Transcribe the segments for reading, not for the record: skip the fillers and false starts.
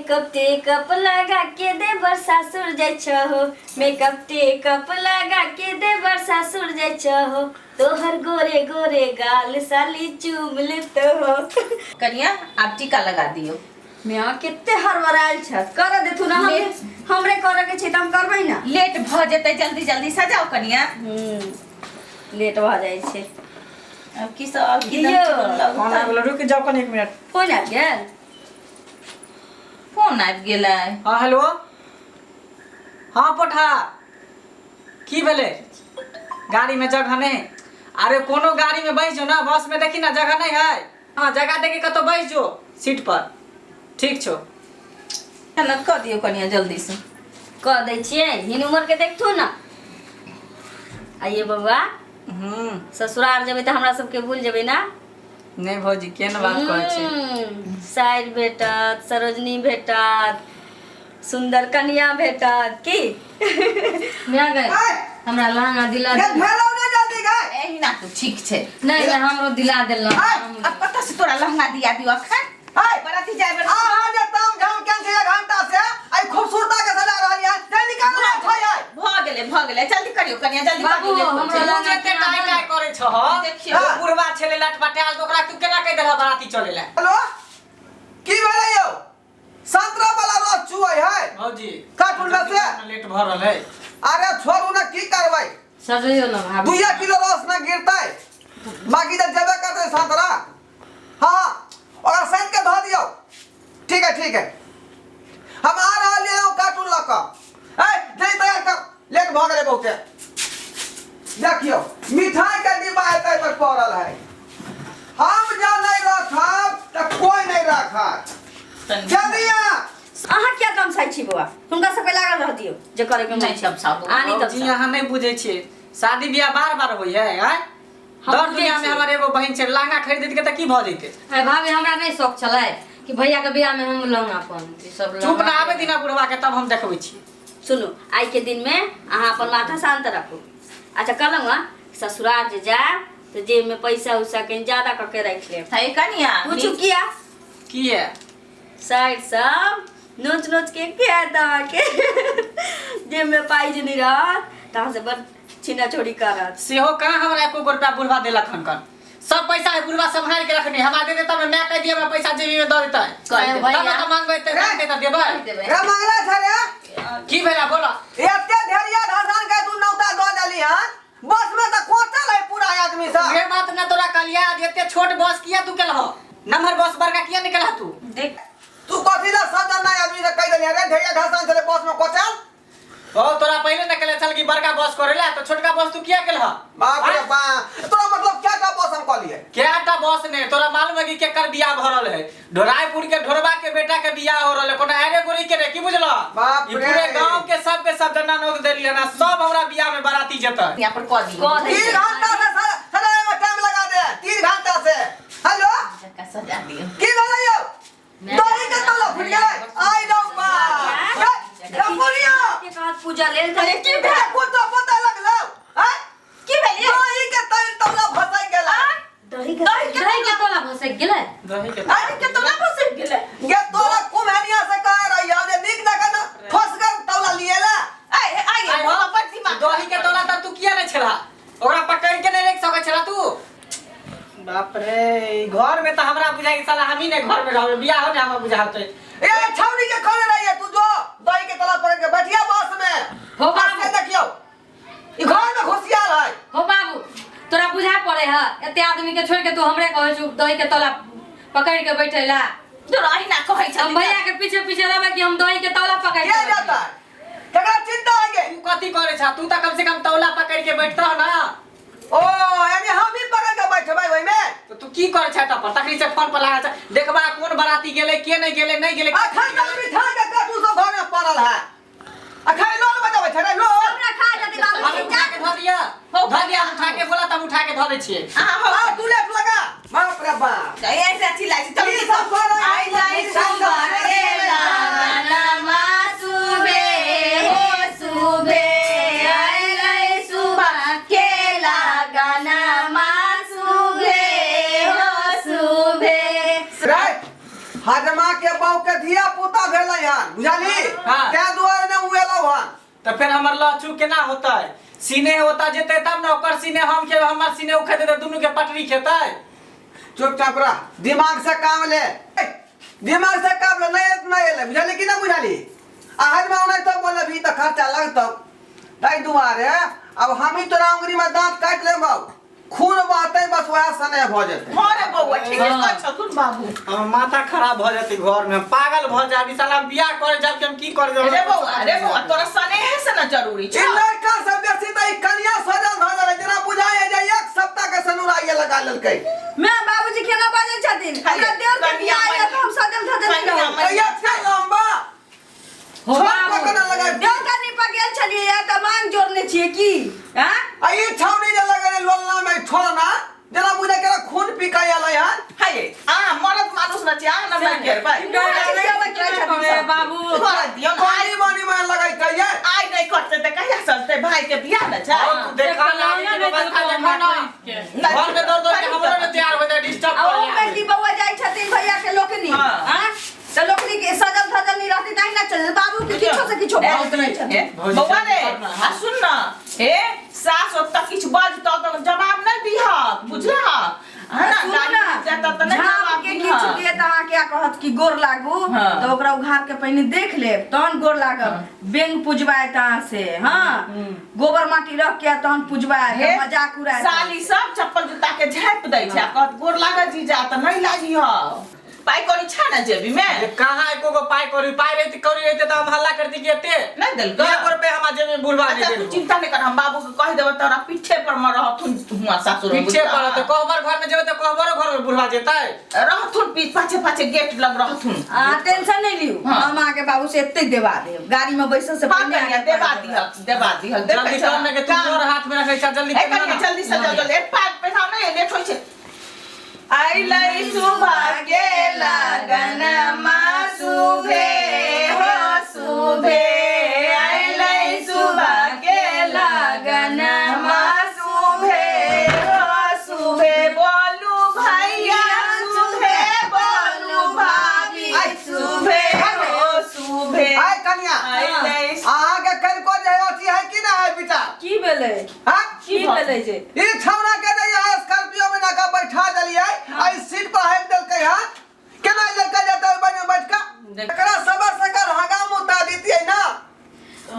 Makeup take up लगा के देवर सासुर जाइ छहो, मेकअप टेकअप लगा के देवर सासुर जाइ छहो, तोहर गोरे गोरे गाल साली चूम लेतो हो। कनिया, आब टीका लगा दियौ। म्या, कते हड़बड़ायल छ, कर देथु ना। हमरे हमरे करे के छै त हम करबै ना। लेट भऽ जेतै, जल्दी जल्दी सजाओ कनिया। लेट भऽ जाइ छै। आब की सब, आब की दियौ। फोन आबि गेलै, रुकि जाउ कनि एक मिनट। फोन आबि गेल। फोन आबि गेलै। हँ, हेलो, हँ पोठा, की भेलै? गाड़ीमे जगह नहि? अरे, कोनो गाड़ीमे बैस जो ना, बसमे देखी ना, जगह नहीं है। हाँ, जगह देखी कतौ बैस जो सीट पर। ठीक छौ। ना कऽ दियौ कनिया जल्दी से। कऽ दै छियै, हिन उमर के देखथु ना। आइए बौआ। ससुराल जेबै तऽ हमरा सबके भूल जेबै ना? नहि भौजी, केहन बात कहै छी? साइर भेटत, सरोजनी भेटत, सुन्दर कनिया भेटत की। माय गए, हमरा लहंगा दिला गे दे। भेलौ ने, जल्दी गे। एहिना तू ठीक छै। नहीं नहीं, हमरो दिला देला। अब कतऽ से तोरा लहंगा दिया दियो अखन? हाय। बराती जाय बेर। अहाँ जे ताम झाम केन छै एक घंटा से, आई खूबसूरता के सजा रहल है, ते निकाल ना छै आई। भऽ गेलै, भऽ गेलै, जल्दी करियौ कनिया, जल्दी बाबू, करियौ, लेट हमरो हो तू लहंगा जे एते टाइ टाइ करै छह। देखियौ। ओ बुढ़वा छलै लटपटायल, तऽ ओकरा तू केना कहि देलह बराती चलै लए? हेलो, की भेलै यौ? संतरा वाला रस चुअै है। भौजी। काटुल में से? लेट भऽ रहल है। अरे छोड़ू ना, की करबै? सजैयो ना भाभी। 2 किलो रस ना गिरतै, बाकी तऽ जेबे करतै संतरा। हाँ, ओकरा सैन के धऽ दियौ। ठीक है, ठीक है, हम आ रहल है कार्टून लऽ कऽ। ए जल्दी तैयार कर, लेट भऽ गेलै बहुते। देखियौ, मिठाई के डिब्बा एतै पर पड़ल है। हम जब नहीं रखब तऽ कोई नहीं रखत। जल्दी आ। अहाँ किया तमसाइ छी बौआ? हुनका सबके लागल रह दियौ, जे करे के मन नहि छै। तमसाबू। आनी भौजी, तमसा। अहाँ नहि बुझै छियै, शादी बियाह बार बार होइ है, आँय? हम दर बुझै दुनिया में छियै। हमर एगो बहिन छै, लहंगा खरीद के तऽ की भऽ जेतै? अरे भाभी, हमरा नहीं शौक छलै कि भैया के बियाह में हम लहंगा पहनती सब। चुप ना, आबै दिना बुढ़वा के, तब हम देखबै छी। सुनू, आइ के दिन में अहाँ अपन माथा शांत राखू। अच्छा, कहलहुँ हँ, ससुराल जे जायब तऽ जेब में पैसा उसा कहीं ज्यादा कऽ के राखि लेब। है कनिया। पूछू किया? किया? साइड सब नोच नोच के किया तऽ अहाँके जेब में पाइ जे नहि रहत तऽ अहाँ से बड़ छीना छोड़ी करत। सेहो कहाँ हमरा एको गो रुपया बुढ़वा देलक हन? कन सब पैसा है बुढ़वा सम्हाल के रखने, हमरा दे देता मैं कह दिया, हमरा पैसा जेबी में दऽ देता। कहि तब देबै। ने तऽ मांगबै, तऽ मांगतै तऽ देबै। देबै। रे मंगला छै रे। की भेला, बोला। एते ढेरिया धसान के तू नौता दऽ देली हन, बस में तऽ कोचल है पूरा आदमी सब। ये बात ना तोरा कहलिया, आज एते छोट बस किया तू केलह? नम्हर बस बड़का किया नहीं केलह तू? देख। तू कथी ला सजन नहीं आदमी से कहि देली रे, ढेरिया धसान छलै बस में कोचल? ओ तोरा पहिले न कहले छल कि बड़का बस करेला, तो छोटका बस तू किया केलह? बाप रे बाप, तोरा मतलब क्या का बस हम कहलिए? क्या टा बस ने तोरा मालूम है कि केकर बियाह भऽ रहल है? ढोरायपुर के ढोरबा के बेटा के बियाह हो रहल है, कोनो आरे गोरी के रे, की बुझल? बाप ई रे। पूरे गांव के सब जना नोत देलिए ना, सब हमरा बियाह में बाराती जेतै। यहाँ पर कऽ दियौ। कऽ दै। 3 घंटा से सजाए में टाइम लगा दे, 3 घंटा से। हेलो। जका सजा दियौ। की भेलै यौ? दही के तला फुट गेलै? आई रौ बा रपुरिया। के कहत पूजा लेल अरे की भेल? कुछ तो पता लगलो हैं? की भेलै? दही के तल तला फसै गेलै। दही के दही के दही के तोला भसक गेलै। दही के दही के तोला फसि गेलै। गे, तोरा कुम्हनिया से कह रही हो जे नीक ना ना फस कर तौला लिए ला। आइ आइ आइ बाबा, बड़ दिमाग। दही के तोला त तू किया नहीं छला? ओकरा पकड़ के नहीं रख सकै छला तू? बाप रे, ई घर में त हमरा बुझाइ कि साला हमही नहीं घर में रहबै, बियाह हो ने हमरा बुझाते। ए छौनी के खोले रही है तू, जो दही के तला पकड़ के बैठिया बस में। हो बाबू। से देखियो, ई घर में घुसियाल है। हो बाबू, तोरा बुझा पड़े है? एते आदमी के छोड़ के तू हमरे कहै छु दही के तोला पकड़ के बैठे ला? तोरा अहिना कहै हम छली। भैया के पीछे पीछे रहबै कि हम दही के तौला पकड़ के के जाता है, केकरा चिंता है गे? तू कथी करे छा? तू त कम से कम तौला पकड़ के बैठता ना। ओ यानी हम ही पकड़ के बैठबै ओहि में? तो तू की करे छा पर? तखनी से फोन पर लागल छा, देखबा कोन बाराती गेलै, के नहीं गेलै, नहीं गेलै। अखन तक मिठाई के कटू सब घर में पड़ल है, अखन लोल बजाबै छै रे लोल। हमरा खा जते बाबू। अरे उठा के धऽ दिया, धऽ दिया, उठा के बोला तब उठा के धऽ दै छियै। अहाँ हो। आ तू लेट लगा, बाप रे बाप। ऐसे चिल्लाइ छी। ई सब करे आइ जाइ सुबह गाना सुबे हो सुबे आइलै सुबह केला गाना मा सुबे हो सुबे। रे, हजमा के बहू के धिया पुता भेलै हन बुझली हाँ। तै दुआरे ने उ एलौ हन तऽ फेर हमर लहचू केना होतै सीने होता जेतै तब ने ओकर सीने हम खेबै हमर सीने ओ खेतै तऽ दुनू के पटरी खेतै चुपचाप रह दिमाग से काम ले ए, दिमाग से काम ले नहीं नहीं एलै बुझली कि ना बुझली आ हजमा ओनाहितो बोलबही तऽ खर्चा लगतौ ताहि दुआरे अब हम ही तोरा उंगरी में दांत काटि लेबौ खून बहतै बस वएह सने भऽ जेतै हँ रे बौआ ठीके कहै छथुन बाबू हमर माथा खराब भऽ जेतै घर में हम पागल भऽ जायब ई साला हम बियाह करे जायब कि हम की करे जायब रे बौआ रे बौआ तोरा स्नेह से न जरूरी ई छौ लड़का सब बेसी तऽ ई कनिया सजल धजल है जेना बुझाइ जे एक सप्ताह के सनुरा ये लगा लेलकै मैं बाबूजी केना बाजै छथिन हमरा देवर के कनिया बियाह है तऽ हम सजल धजल नहि कनिया रहब। मनि- एते लम्बा हो छोट बाबू। पकड़ लगा देवर कनी पर गेल छलियै या तऽ मांग जोड़ने छियै की आँ आ ई छौड़ी जे लगे लोलना में छोड़ना जेना बुझाइ के खून पी के एलै हन हाय अहाँ मरद मानुस न छी अहाँ न मारि करबै बाबू करऽ दियौ न, आइ पानी वानी में लगै छै ये आइ नहि करतै तऽ कहिया सजतै भाई के बियाह न छै देखा ना आगे के व्यवस्था देखा ना घर में दौड़ दौड़ के हमरो ने तैयार हो जाए डिस्टर्ब आ कर ओमे की बौआ जाइ छथिन भैया के लोकनी हाँ। आँ तऽ लोकनी के सजल धजल नहीं रहती ताहि ना चल बाबू के किछो से किछो बहुत नहीं छथिन ए, भौजी, बौआ रे चल ना, आ सुन न हे सास ओतऽ किछु बजतौ तऽ जवाब नहि दिहक बुझलह है ना सुनू गाड़ी ना, जेतऽ तऽ नहि झाँप जवाब के किछु दिहक दिए तऽ अहाँ क्या कहत कि गोर लागू हाँ। तऽ ओकरा उघार के पहिने देख लेब तहन गोर लागब बेंग पुजवाए अहाँ से हाँ गोबर माटी रख के तहन पुजवाए हे, मजाक उड़ाए साली सब चप्पल जूता के झाँपि दै छै आ कहत गोर लागत जीजा तऽ नहि लागी हौ पाइ कौड़ी छै ने जेबी में जे कहाँ एको गो पाइ कौड़ी पाइ रहते कौड़ी रहते तऽ हम हल्ला करती कि एते नहि देलकै एक रुपया हमरा जेब में बुढ़वा अच्छा नहीं तू देलको चिंता नहीं कर हम बाबू के कह देबै तोरा पीछे पर में रहथुन हुआ सासुर में, पीछे बुझलह? पर तऽ कहबर घर में जेबै तऽ कहबरो घर में बुढ़वा जेतै रहथुन पाछे पाछे गेट लग रहथुन आ टेंशन नहीं लियू हाँ। हम अहाँके बाबू से एते देवा देब गाड़ी में बैसल से हाँ पहिने कनिया अहाँके देवा पाइ देब। दिहक देवा दिहक देखै जल्दी छह कर ने के तू मोर हाथ में रखै छ जल्दी ए कर कनिया ना। जल्दी से जल्दी एक पाग पैसा नहीं लेट होइ छै अइलै सुबह के लगन मा सुभे हो सुभे अइलै सुबह के लगन मा सुभे हो सुभे बोलू भैया सुभे बोलू भाभी सुभे हो सुभे आय कनिया अइलै अहाँके कनिको जे अथी है कि ना है विचार की भेलै हाँ की भेलै जे ई छौड़ा के जे यहाँ स्कॉर्पियो में जाकर बैठा देलियै आ ई सीट पर हाइक देलकै हँ केना लेके जेतै ओहि में बैठ के एकरा सबर सकर हगाम उतार दितियै ना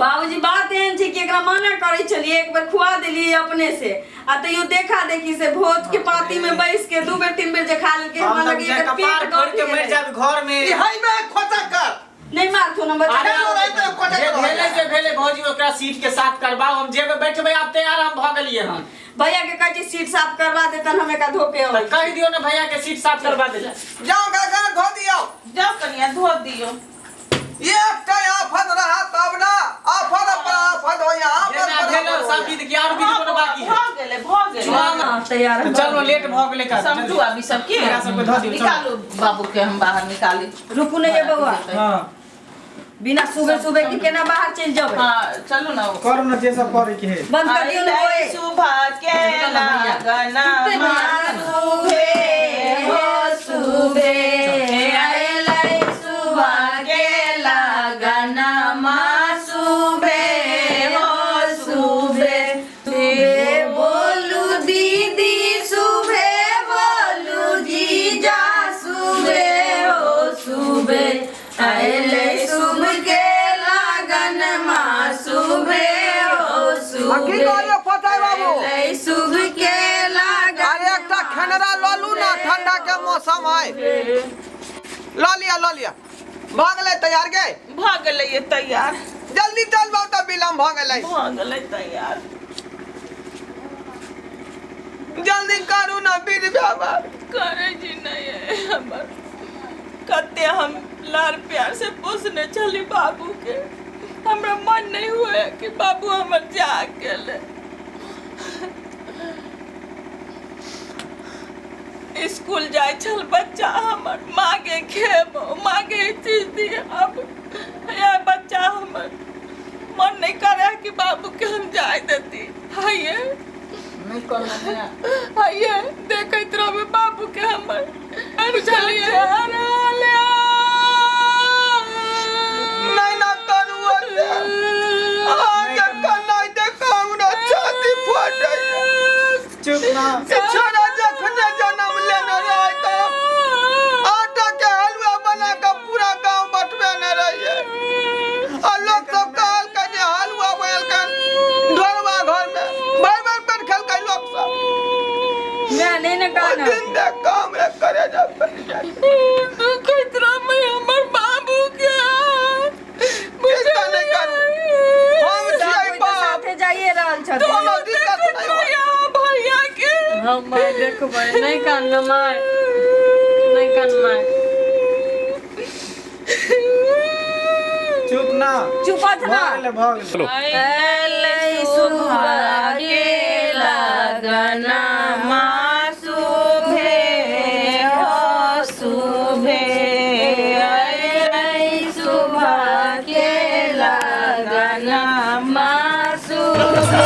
बाबूजी बात एहन छै कि एकरा मना करै छलियै एक बेर खुआ देलियै अपने से आ तैयो देखा देखी से भोज के पाती में बैस के दू बेर तीन बेर जे खा लेलकै हम हमरा तऽ लगैए बुझाइ एकर कपार पेट फोड़ि के गप मरि गेलै। जायब घर में ई है में खोचा कर नहीं मारथुन हम बच्चा अरे अरे जे कोटा के भेलै से भेलै भौजी ओकरा सीट के साफ करबाउ हम जेबै बैठबै आब तैयार हम भऽ गेलियै हन भैया के कहै छी सीट साफ करवा देतन हम एकरा धो के तऽ अबै कहि दियौ ने भैया के सीट साफ करबा दै लए जाओ गगन धो दियौ जाओ कनिया धो दियौ एकटा आफत रहा तब ना आफत पर आफत हो यहाँ आफत जेना पर भेल आफत सब होइया। विध के आर विध कोनो बाकी है भऽ गेलै भऽ गेलै हाँ, तैयार तऽ चलू लेट भऽ गेलै काज समझू अभी सब के एकरा सबके धऽ दियौ, चलू। निकालू बाबू के हम बाहर निकाली रुकू नहीं ये बउआ हाँ बिना सुबह सुबह के केना बाहर चलि जेबै हाँ चलू ना करू ने जे सब करे के है बंद कर दियौ ने ओए सुबह के लगन सुबे हो सुबे अयलै सुबह के लगन मा सुबे हो सुबे सुबे बोलू दीदी सुबे बोलू जीजा सुबे हो सुबे अयलै शुभ के लगन मा सुबे हो आ की सुबे कहलियै फोचाइ बाबू अयलै शुभ के लगन अरे एकटा खेनरा लऽ लू ना ठंडा के मौसम है लऽ लिअ लऽ लिअ भऽ गेलै तैयार गे भऽ गेलै ये तैयार जल्दी चल बाबू तऽ विलम्ब भऽ गेलै भऽ गेलै तैयार जल्दी करू ना बीर बाबा करै छी नहि हमर कते हम लाड़ प्यार से पोसने छली बाबू के हमरा मन नहीं हुए कि बाबू हमर जा गेलै स्कूल जाइ छल बच्चा हमर मागे खेबो मागे ई चीज दिए अब यह बच्चा हमर मन नहीं करे कि बाबू के हम जाय देती हाइए नहीं करना हाइए देखैत रहबै बाबू के हमर बुझलियै अरे ले ना। छोरा जखने जन्म लेने रहे तो आटा के हलवा बना के पूरा गांव बटवे न रहिए आ लोग सब कहल के जे हलवा बनलकन ढोरवा घर में भर भर पेट खेलकै लोग सब। मैं नहीं ना ओ कहना। दिन देख के हमरे करे जा पड़ जाए। दुखैत रहे हमर बाबू के। चिंता नहीं करू, हम सब छियै कोई तो बाप, साथे जाइए रहल छथिन। कोनो दिक्कत नहीं होत। भैया के हम माय देखबै नहीं कान माय, नहीं कान माय। चुप ना। चुप हत ना। भऽ गेलै, भऽ गेलै। अयलै सुबह के लगनमा शुभे हो शुभे, अयलै सुबह के लगनमा शुभे।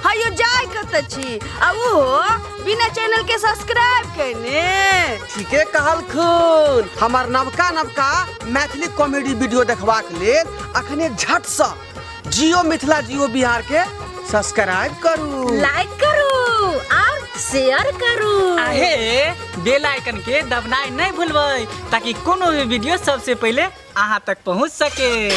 हयो जाय कत छी आ उहो बिना चैनल के सब्सक्राइब कइने? ठीके कहलखुन। हमर नवका नवका मैथिली कॉमेडी वीडियो देखबाक लेल अखने झटसँ जियो मिथिला जियो बिहार के सब्सक्राइब करू, लाइक करू और शेयर करू। आहे बेल आइकन के दबनाइ नहीं भूलबै ताकि कोनो भी वीडियो सबसे पहले अहाँ तक पहुँच सके।